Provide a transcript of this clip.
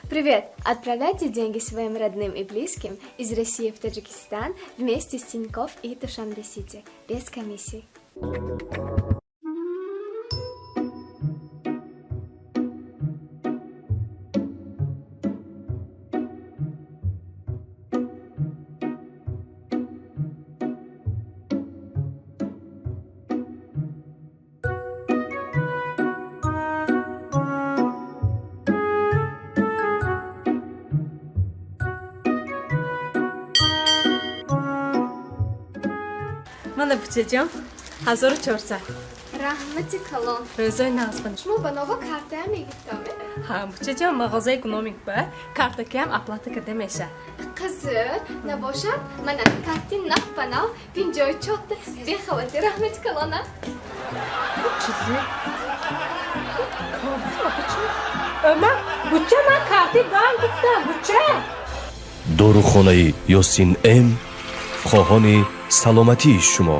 Привет! Отправляйте деньги своим родным и близким из России в Таджикистан вместе с Тинькофф и Душанбе Сити без комиссий. Мана, бучаҷон, 1400. Раҳмати калон. Рӯзои нағз бана. Шумо ба нова картая мегирифтам? Ҳа, бучаҷон, мағозаи Гуномик ба картакиам оплата карда меша. Қизир, набошад, мана карти нав ба нав 54-та бехавати. Раҳмати калона. Чизи ман, буча, ман карти банк гуфтам, буча. Дорухонаи Ёсин М хоҳони саломатии шумо.